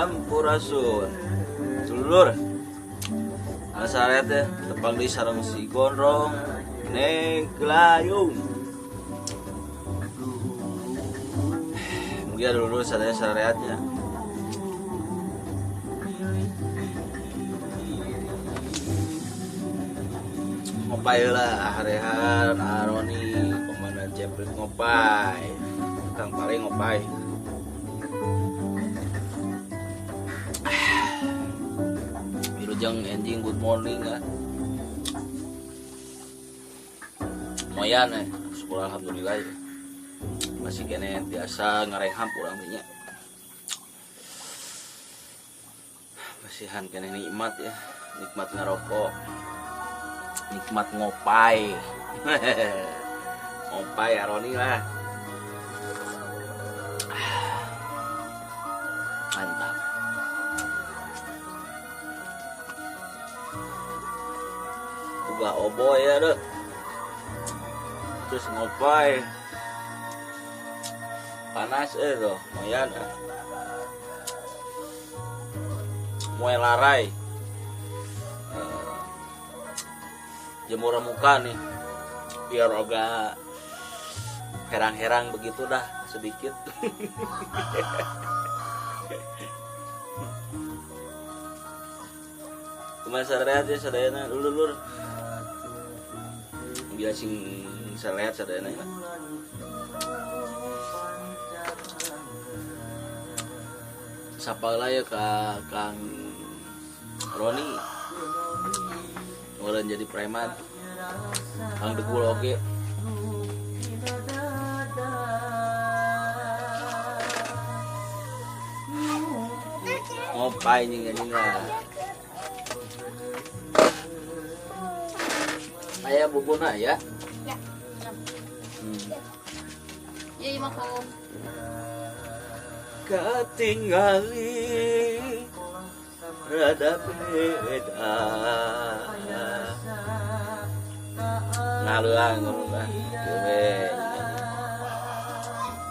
Sampurasun. Dulur. Masaret ya, tepang di sareng si Gondrong Neng Gelayung. Mugia dulur sadaya sareatnya. Ngopai lah Rehan, Aroni, Komandan Jepret ngopai. Kang Pare ngopai. Wilujeng enjing good morning ya. Lumayan ya, syukur alhamdulillah ya. Masih kene biasa ngareham urang teh nya. Masihan kene nikmat ya, nikmat ngerokok, nikmat ngopai. Ngopai Aroni lah. Mantap. Uga oboy ya deh. Terus ngopai. Panas tuh, lumayan. Moe larai. Jemur muka nih biar agak herang-herang begitu dah sedikit. Kumaha sareat ya sadayana lulur. Biar sing sareat sadayana ya. Sapa lah ya ka Kang Roni. Orang jadi preman. Kang Degul oge. Ngopai nih anjing lah. Aya bubuna ya? Ya. Ya, iya makan. Katingali rada beda. Ngaluang ngono lah. Kieu we.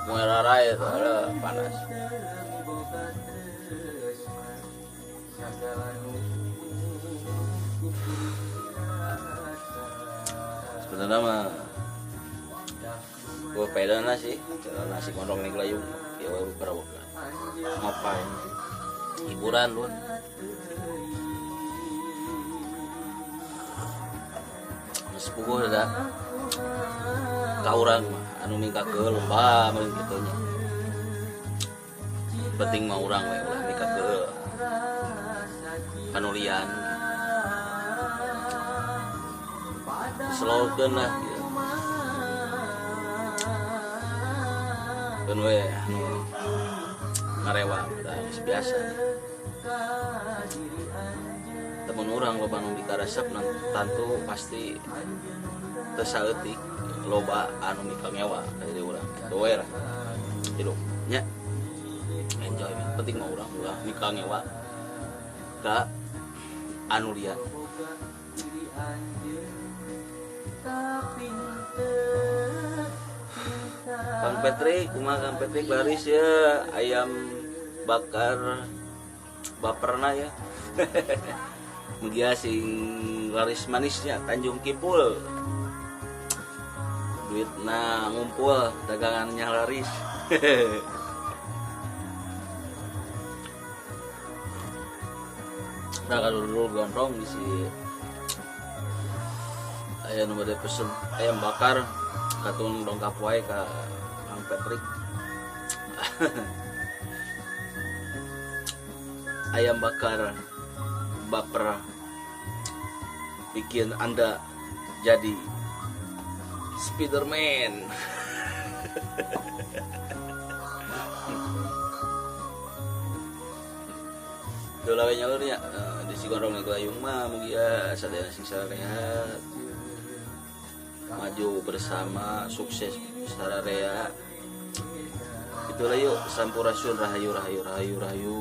Moe rarai tuh panas. Sebenarnya mah gue pedana sih, nasi gondrong nih gelayung, ya gue berawak ngapain hiburan lun. Sepuguh dah, ka urang mah anu mingka ke lomba meureun kitu nya. Penting mah urang we ulah mingka ke kanulian. Slowkeun lah gitu. Keun we anu ngarewa da geus biasa. Temen urang loba nu dikaresep tantu pasti teu saeutik loba anu mikangewa ka diri urang. Kitu we lah. Hidup nya. Enjoy we. Penting mah urang ulah mikangewa ka anu lian. Kang Patrick, kumaha Kang Patrick laris ya ayam bakar baperna ya. Mugia sing laris manisnya Tanjung Kipul. Duitna ngumpul, dagangannya laris. Nah, kalau dulu gondrong di si aya nu bade pesen ayam bakar katun dongkap wae ka Kang Patrick. Ayam bakar baper bikin Anda jadi Spiderman. Dola we nyalur nya, di si Gondrong nih Gelayung mah mugia sadaya sing sarehat. Maju bersama sukses sararea. Itulah yuk sampurasun rahayu rahayu rahayu rahayu.